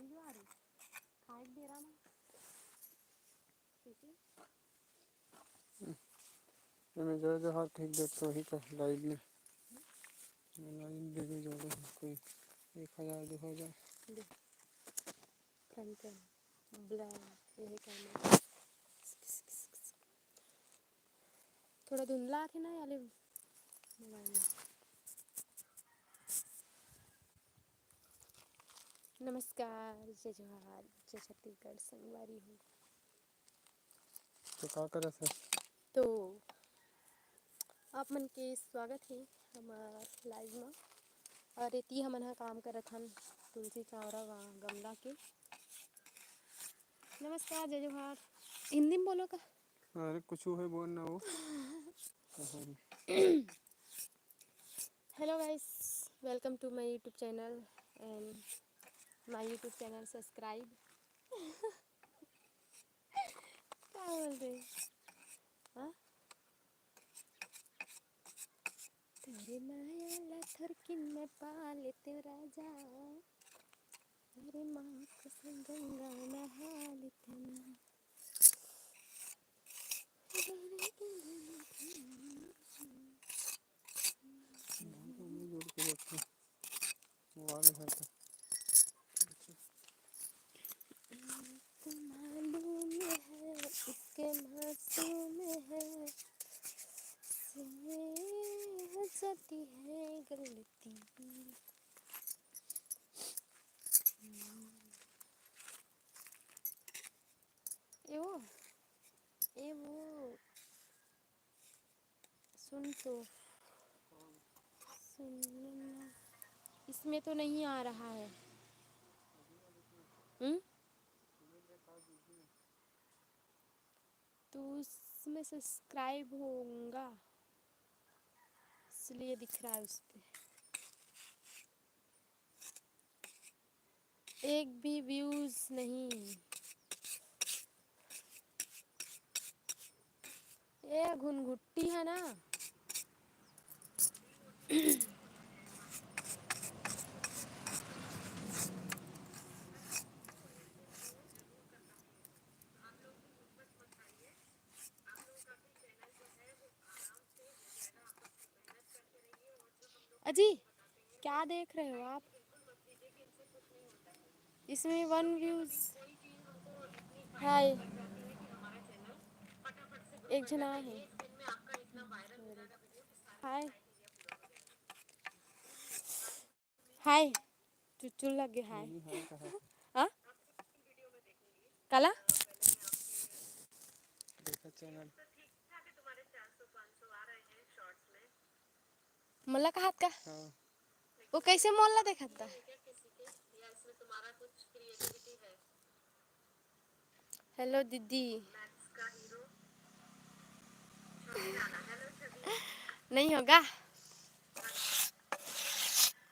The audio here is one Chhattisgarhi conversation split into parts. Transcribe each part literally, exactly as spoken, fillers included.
जो आ रही, खाए के बेरा में, ठीक है। एमे जय जोहार ठीक देख तो वही का लाइव में, लाइव में भी जोड़े हैं कोई एक हजार, दो हजार। दे। Content, blur, यही कैमरा। थोड़ा धुंधला आथे ना याले मोबाइल में। नमस्कार, जय जोहार, जय छत्तीसगढ़ संगवारी हो। तो का करत है? तो आप मन के स्वागत है हमार लाइव में। और एती हमन ह काम करत हन तुलसी चावरा वा गमला के। नमस्कार, जय जोहार। हिंदी में बोलो का? अरे कुछ है बोल ना वो। Hello guys, welcome to my YouTube channel and my YouTube channel subscribe। का बोल रहे? हाँ? तेरे माया ला थरकिन में पा लेते राजा, तेरे माँ को संग गंगा नहा लेते ना। मालूम है इसके मासूम है, इससे हो जाती है गलती। ए वो, ए वो, सुन तो, सुन ना, इसमें तो नहीं आ रहा है। हम्म? तो उसमें सब्सक्राइब होगा, इसलिए दिख रहा है उस पे। एक भी व्यूज नहीं। ये घुनघुट्टी है ना। अजी, क्या देख रहे हो आप? इसमें वन व्यूज। हाय, एक जना है। हाय, हाय, चुचुल लगे हाय। हाँ, काला? देखा चैनल। मोला कहात का? हाँ। वो कैसे मोला देखत था? हेलो दीदी। नहीं होगा,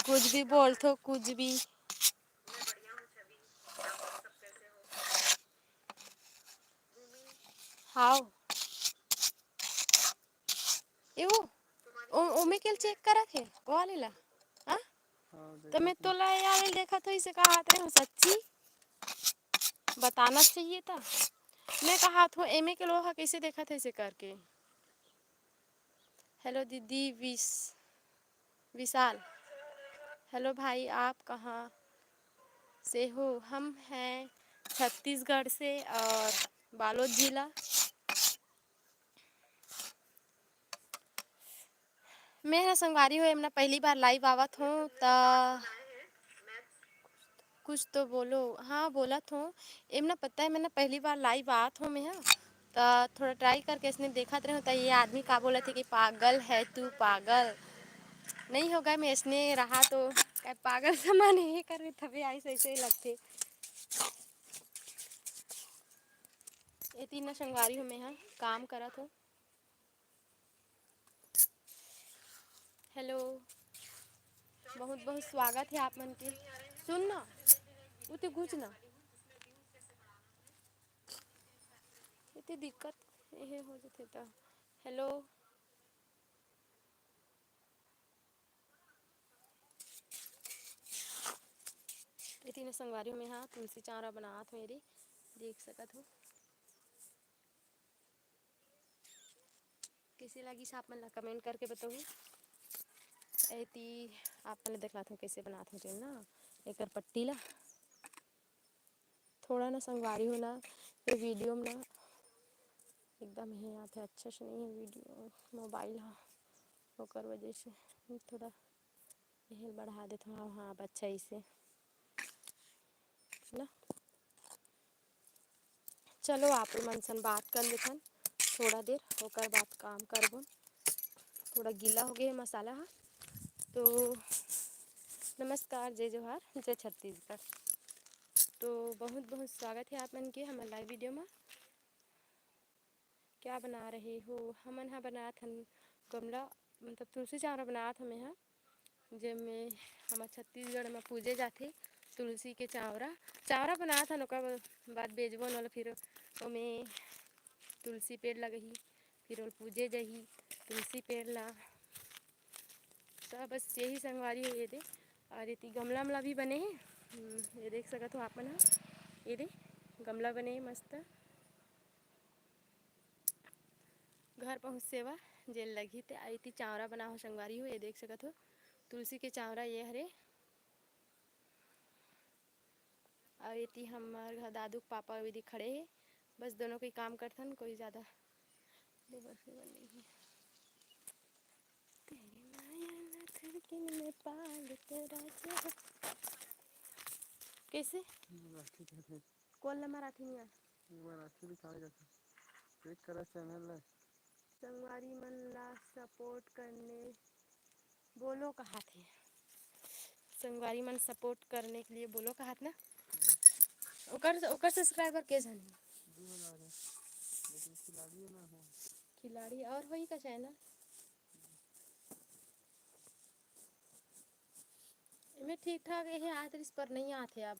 कुछ भी बोल थो, कुछ भी। हाव। ए वो, ओ, ओमे के चेक करत हे, वो वाले ला। हाँ? हाँ, तो मैं तोला यार देखत हो, इसे कहा आते हो सच्ची? बताना चाहिए था। मैं कहा थो, एमे के लोहा कैसे देखत है इसे करके? हेलो दीदी विश-, विशाल। हेलो भाई, आप कहाँ से हो? हम हैं छत्तीसगढ़ से और बालोद जिला। मैं ह संगवारी हो, एमना पहली बार लाइव आवत हो, त कुछ तो बोलो। हाँ, बोलत हो। एमना पता है, मैं ना पहली बार लाइव आत हो मैं ह, त थोड़ा ट्राई करके इसने देखत रहे हो, त ये आदमी का बोलत है कि पागल है तू, पागल। नहीं होगा, मैं इसने रहा तो का पागल समान ये कर तबे आई सही सही लगते। एती ना संगवारी हो, मैं ह काम करत हो। हेलो, बहुत बहुत स्वागत है आप मन के। सुन ना, उते घुच ना, इतनी दिक्कत ये हो जथे त। हेलो, ये तीनों संगवारी हो, मैं हा तुलसी चावरा बनात हो, एदे देख सकत हो। कइसे लागिस आप मन ला comment करके बताहू। एती आप मन ला देखलात हो कइसे बनात हो तेन ना, एकर पट्टी ला। थोड़ा ना संगवारी हो ना, ये video में ना एकदम हे आथे, अच्छा से नहीं है video, mobile हा, ओकर वजह से थोड़ा एहल बढ़ा देत हूँ। हाँ, हाँ, अब अच्छा इसे ना। चलो, आप मन सन बात कर लेथन थोड़ा देर, ओकर बाद काम करबो। थोड़ा गीला हो गए मसाला हा। तो नमस्कार, जय जोहार, जय छत्तीसगढ़। तो बहुत बहुत स्वागत है आप मन के हमर live video में। क्या बना रहे हो? हमन हा बनात हन गमला, मतलब तुलसी चावरा बनात हन मैं हा, जेमे हमर छत्तीसगढ़ में पूजे जाथे तुलसी के चावरा। चावरा बनात हन, ओकर बाद बेचबो न ओला, फिर ओमे तुलसी पेड़ लगही, फिर ओला पूजे जाही तुलसी पेड़ ला। तो बस यही संगवारी हो एदे। और एती गमला, गमला भी बने हे, हम्म, ये देख सकत हो आप मन हा, एदे गमला बने हे मस्त। घर पहुँच सेवा जेन लगही ते। आ एती चावरा बना हो संगवारी हो, ये देख सकत हो तुलसी के चावरा ये हरे। अउ एती हमर घर दादू के पापा एदे खड़े हे, बस दोनों कोई काम करथन, कोई ज़्यादा लेबर फेबर नहीं है। तेरी माया ना धड़कन में पागल राजा। कैसे? ठीक है, ठीक है। कौन लम्बा राठी नहीं आ? एक बार राठी दिखाएगा तो। Check करा channel ला। संगवारी मन ला support करने बोलो कहात हे। संगवारी मन support करने के लिए बोलो कहात ना। ओकर, ओकर subscriber के झन हे? दू हजार है, लेकिन खिलाड़ी ना हो। खिलाड़ी और वही का channel। एमे ठीक ठाक एहे आत रिस पर नहीं आत हे अब।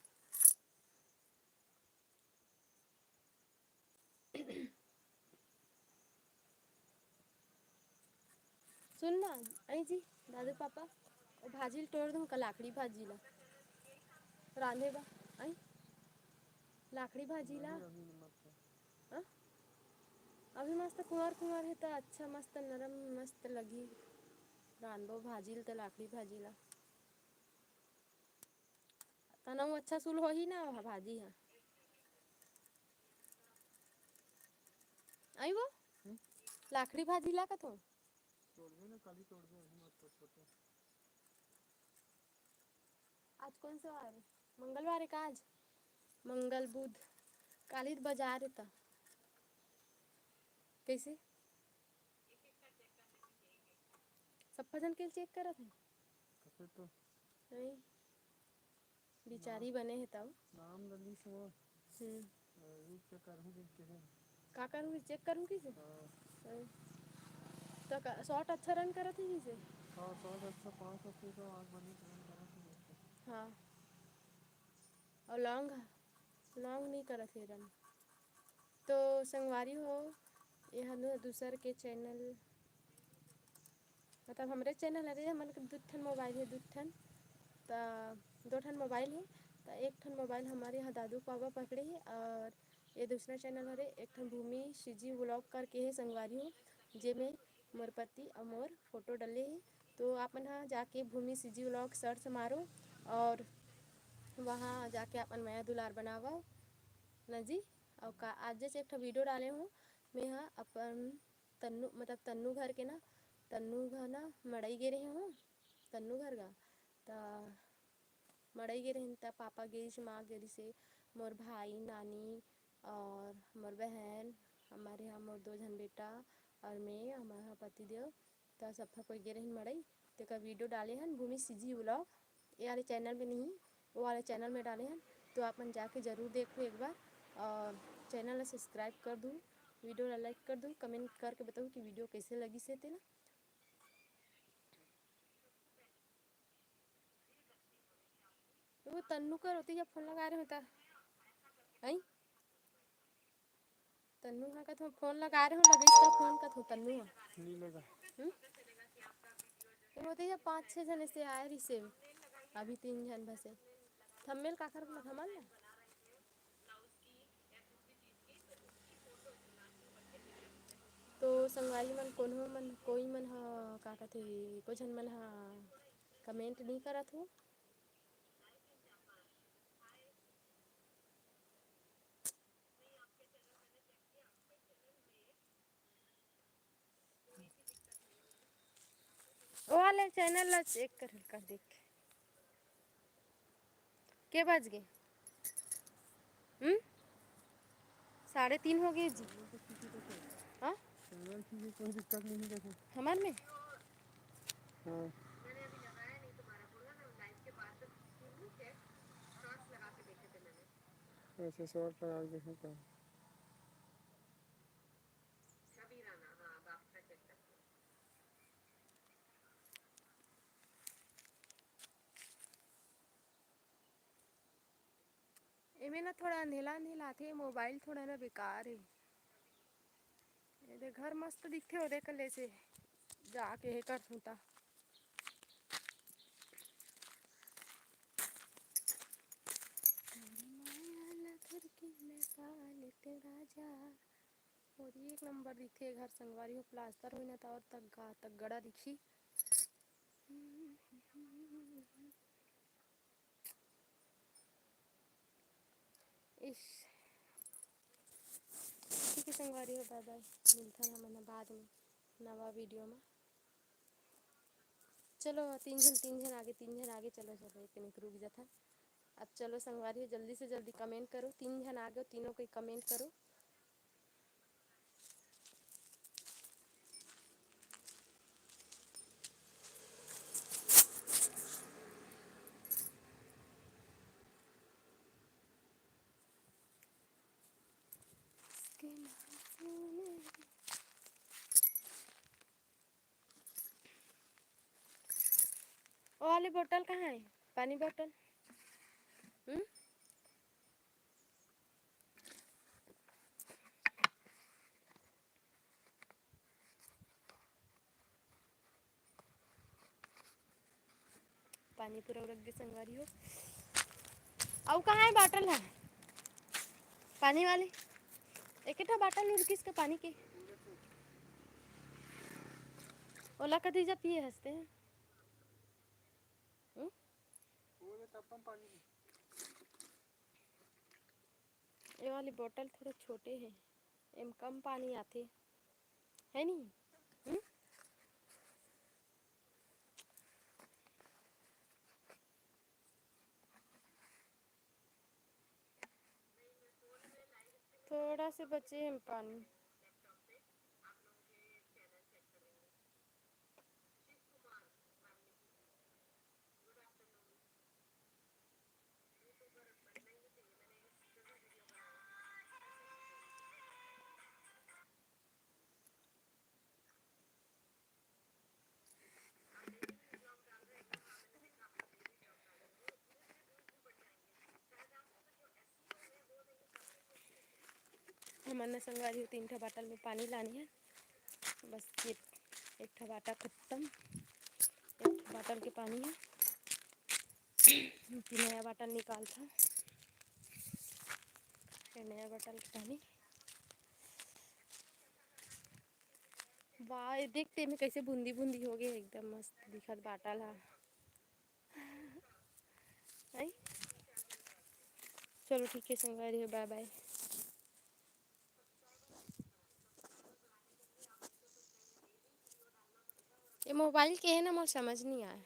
सुन ना, आई जी, दादू पापा, ओ भाजी ल टोर दूँ का, लाखड़ी भाजी ला रांधे बा, आई लाखड़ी भाजी ला। अभी, अभी मत कर। हाँ? अभी मस्त कुंवर कुंवर हे त अच्छा, मस्त नरम, मस्त लगी रांधबो भाजी ल त, लाखड़ी भाजी ला। तना अच्छा सुल होही ना भाजी हा। आई वो? हम्म? लाखड़ी भाजी ला कथो। तोड़बे ना, काली तोड़बे, अभी मत कर, छोटे। आज कौन सा वार है? मंगलवार है का आज? मंगल, बुध, काली तो बाजार है त। कैसे? सप्पा झन के check करत है। कते तो। नहीं। बिचारी बने हे तब। नाम ल लिस वो। हम्म। अ, रुक के करहूँ कहिके हे। का करहूँ, check करहूँ कहिके? हाँ। हाँ। तो का, shot अच्छा run करत हे कहिके? हाँ, shot अच्छा, पाँच छक्के तो आज बने run करत हे। हाँ। और long, long नहीं करत हे run। तो संगवारी हो, ये ह दूसर के channel, मतलब हमरे channel हरे, हमन के दू ठन mobile हे, दू ठन, त दो ठन mobile हे, त एक ठन mobile हमर यहाँ दादू पापा पकड़े हे और ये दूसरा channel हरे एक ठन भूमि सीजी vlog करके हे संगवारी हो, जेमे मोर पति अउ मोर photo डले हे। तो आप मन ह जाके भूमि सीजी vlog search मारो और वहाँ जाके अपन मया दुलार बनावव न जी। अउ का आज जैसे एक ठो video डाले हूँ मैं ह अपन तन्नू, मतलब तन्नू घर के ना, तन्नू घर ना मड़ई गे रहे हूँ, तन्नू घर गा। त मड़ई गे रहिन त पापा गे रिस, माँ गे रिस, मोर भाई, नानी और मोर बहन, हमारे यहाँ मोर दो झन बेटा और मैं, हमारा पति देव, त सफा कोई गे रहिन मड़ई। तेकर video डाले हन भूमि सीजी vlog, ये वाले channel में नहीं, वो वाले channel में डाले हन। तो आप मन जाके जरूर देखो एक बार और channel ला subscribe कर दू, video ला like कर दू, comment करके बताओ कि video कैसे लगिस हे तेला। वो तन्नू कर होती जब phone लगा रहे होता, हैं? तन्नू हा कथो phone लगा रहे हो, लगे इसका phone कथो तन्नू हा। नहीं लगा। हम्म? ये होते जब पाँच छः जने से आए रिसे, अभी तीन जन बसे। थंबनेल काखर ला, हमन ला? तो संगवारी मन, कोनो मन, कोई मन ह, का कथे, एको झन मन ह कमेंट नहीं करत हो। ओ वाले चैनल ला चेक कर, कर देख। के बज गे? हम्म? साढ़े तीन हो गए जी। हाँ? चैनल की भी कोई दिक्कत नहीं है, देखो। हमार में? हाँ। ऐसे शॉर्ट लगा के देखो क्या। एमे ना थोड़ा अंधेला अंधेला आथे, मोबाइल थोड़ा ना बेकार हे। एदे घर मस्त दिखथे, ओदे कले से जाके हे करथूं ता। माया ला घर के मैं पालित राजा। और ये एक नंबर दिखथे घर संगवारी हो, प्लास्टर होई ना त और तक गा-, तगड़ा दिखी। इस, ठीक है संगवारी हो, बाय बाय, मिलथन हमन ह बाद में नवा वीडियो में। चलो, तीन झन, तीन झन आगे, तीन झन आगे, चलो, चलो, एक मिनट रुक जाथन। अब चलो संगवारी हो, जल्दी से जल्दी कमेंट करो, तीन झन आगे, तीनों कोई कमेंट करो। ओ वाली बोतल कहाँ है? पानी बोतल। हम्म? पानी पूरा उड़क गे संगवारी हो। अउ कहाँ है बाटल है? पानी वाली। एक ठो बाटल उड़किस के पानी के। ओला कदी जा पिए हंसते हैं। हम्म? ये वाली बोतल थोड़ा छोटे है, एम कम पानी आथे, है नी? हम्म? थोड़ा से बचे हम पानी। हमन न संगवारी हो तीन ठा बाटल में पानी लानी है, बस ये एक ठा बाटा खत्म, एक ठा बाटल के पानी है कि नया बाटल निकाल था, ये नया बाटल के पानी। वाह, ये देख ते में कैसे बूंदी बूंदी हो गए, एकदम मस्त दिखत बाटल हा। आई? चलो ठीक है संगवारी हो, बाय बाय। ये मोबाइल के है ना, मोर समझ नहीं आया,